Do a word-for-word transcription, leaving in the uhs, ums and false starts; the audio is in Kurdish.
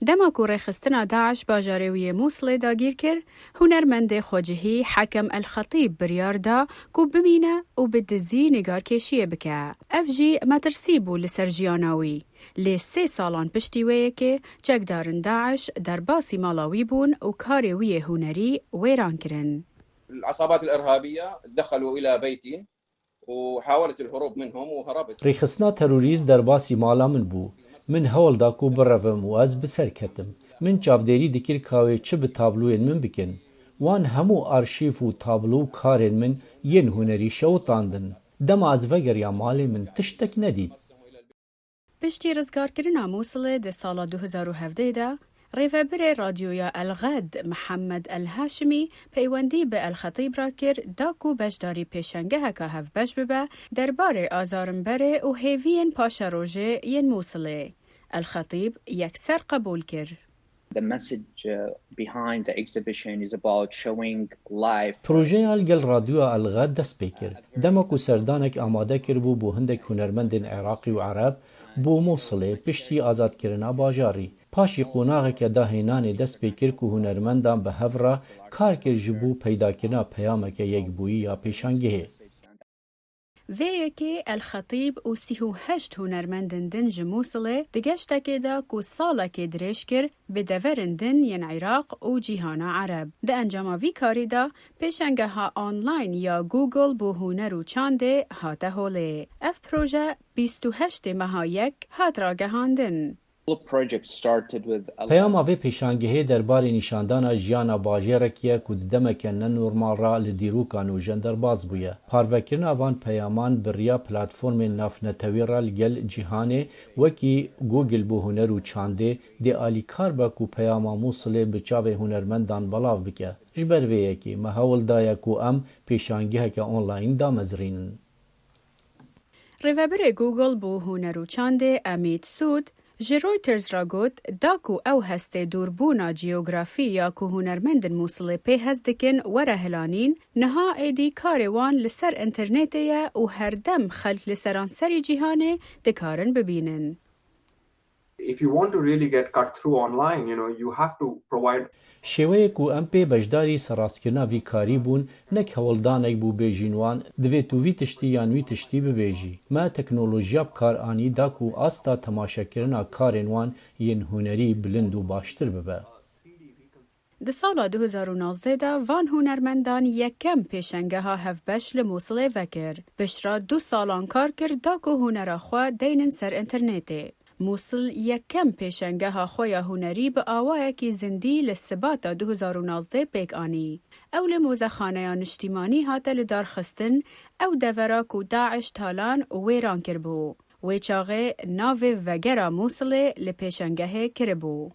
Dema ku rêxistina DAIŞ bajarê wî yê Mûsilê dagîr kir, hunermendê xwecihî Hekem El Xetîb biryar da ku bimîne û bi dizî nîgarkêşiyê bike. Ev jî metirsî bû li ser jiyana wî. Lê sê salan piştî wê yekê çekdarên DAIŞ derbasî mala wî bûn û karê wî yê hunerî wêran kirin. العصابات الإرهابية دخلوا إلى بيتي وحاولت الهروب منهم وهربت. Rêxistina terorîst derbasî mala min bû. Min hewl da ku birevim û ez bi ser ketim. Min çavdêrî dikir ka wê çi bi tabloyên min bikin. Wan hemû arşîv û tablo û karên min yên hunerî şewitandin. Dema ez vegeriya malê min tiştek nedît. Piştî rizgarkirina Mûsilê di sala du hezar û hevdeh de, rêvebirê Radyoya El Xed Mihemed El Haşimî peywendî bi El Xetîb re kir da ku beşdarî pêşengeheka hevbeş bibe derbarê azarimberê û hêviyên paşerojê yên Mûsilê. El Xetîb yekser qebûl kir. The message uh, behind the exhibition is about showing life. Projeya li gel Radyoya El Xed dest pê kir. Dema ku serdanek amade kiribû bo hindek hunermendên Iraqî û Ereb bo Mûsilê piştî azadkirina bajarî. Paşî qonaxeke dahênanê dest pê kir ku hunermendan bi hev re kar kir ji bo peydakirina peyameke yekbûyî ya pêşangehê. Vê yekê El Xetîb û sî û heşt hunermendên din ji Mûsilê di geştekê de ku salekê dirêj kir bi deverên din yên Iraq û cîhana Ereb. Di encama vî karî de pêşengeha online ya Google bo huner û çandê hate holê. Ev proje bîst û heştê meha yek hat ragehandin. The project started with a Peyama vê pêşangehê derbarê nîşandana jiyana bajêrekî ye ku di demeke nenormal re li dîroka nûjen derbas bûye. Parvekirina van peyaman bi riya platformên navnetewî re li gel cîhanê wekî Google bo huner û çandê dê alîkar be ku peyama Mûsilê bi çavê hunermendan belav bike. Ji ber vê yekê me hewl daye ku em pêşangeheke online damezrînin. Rêvebirê Google bo huner û çandê Amit Sood ji Reuters re got, da ku ew hestê dûrbûna cîyografî ya ku hunermendên Mûsilê pê hez dikin were hilanîn, niha êdî karê wan li ser înternetê ye û herdem xelk li seranserî cîhanê dikarin bibînin. If you want to really get cut through online, you know, you have to provide Şêweyê ku em pê beşdarî serrastkirina vî karî bûn, nek hewldanek bû bêjîn wan, divê tu vî tiştî yan wî tiştî bibêjî. Me teknolojiya bi kar anî da ku asta temaşekirina karên wan yên hunerî bilind û baştir bibe. Di sala du hezar û nozdeh de van hunermendan yekem pêşengeha hevbeş li Mûsilê vekir. Piştre du salan kar kir da ku hunera xwe deynin ser înternetê. Mûsil yekem pêşengeha xwe ya hunerî bi awayekî zindî li Sibata du hezar û nozdeh pêk anî. Ew li Muzexaneya Niştîmanî hate lidarxistin, ew devera ku DAIŞ talan û wêran kiribû. Wê çaxê navê vegera Mûsilê li pêşengehê kiribû.